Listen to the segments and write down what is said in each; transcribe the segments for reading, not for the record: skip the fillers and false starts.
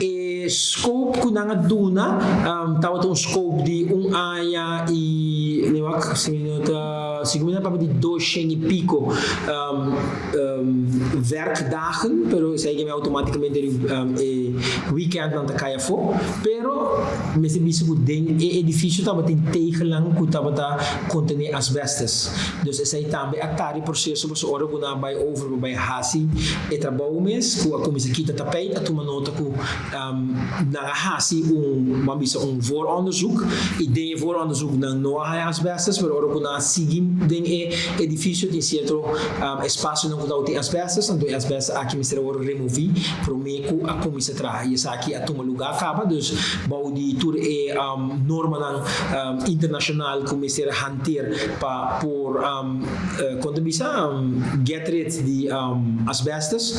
E scope ku nan a duna tabata un scope di un aña i mi wak si mi no ta si ku mi ta papia di 200 i piko werkdagen, pero esei ke mi outomaticamente e weekendnan ta kai afó. Pero mester bisa ku den e edifisio tabatin tegelnan ku tabata kontené asbestes. Dus esei tambe a tarda e proseso pasobra ora ku nan a bai over pa bai hasi e trabou mes ku a kuminsá kita tapijt a tuma nota ku nan a hasi un, ban bisa un vooronderzoek i den e vooronderzoek nan no a haña asbestes, pero ora ku nan a sigui den e edifisio tin sierto espasionan ku tabatin asbestes, anto e asbestes aki mester a wòrdu removí promé ku a kuminsá traha i esaki a tuma lugá kaba. Dus bou di tur e normanan internashonal ku mester hanteer pa por, kon ta bisa, get rid di asbestes,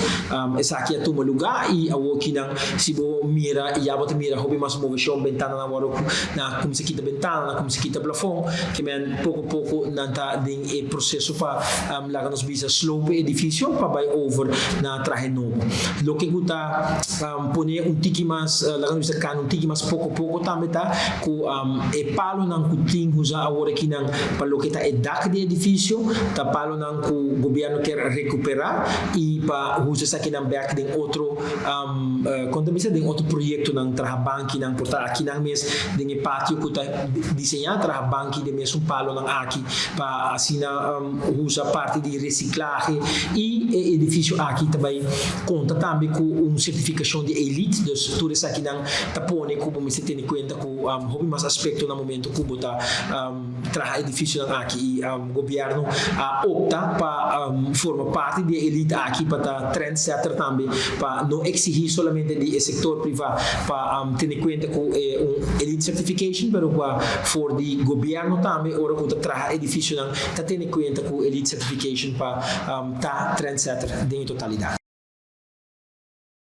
esaki a tuma lugá i awokinan si bo mira ya bo ta mira hopi mas moveshon, bentananan a wòrdu, nan a kuminsá kita bentana, nan a kuminsá kita plafon, ke men poko poko nan ta den e proseso pa laga nos bisa slope e edifisio pa bai over na trahe nobo. Loke ku ta pone un tiki mas, laga nos bisa kana un tiki mas poko poko tambe ta ku e palonan ku tin usa awor akinan pa loke ta e dak di e edifisio ta palonan ku gobièrnu kier rekuperá i pa usa esakinan bèk den otro kon ta bisa den otro proyektonan traha bankinan por ta akinan mes den e patio ku ta diseñá traha banki den mesun palonan aki pa asina usa parti di resiklahe i e edifisio aki ta bai konta tambe ku un sertifikashon di elite, dus tur esakinan ta pone ku bo mester tene kuenta ku hopi mas aspekto na momento ku bo ta traha edifisionan aki i gobièrnu a opta pa forma parti di e elite aki pa ta trendsetter tambe pa no eksihí solamente di e sektor privá pa tene kuenta ku e un elite certification pero pa for di gobièrnu tambe ora ku ta traha edifisionan ta tene kuenta ku elite certification pa ta trendsetter den e totalidat.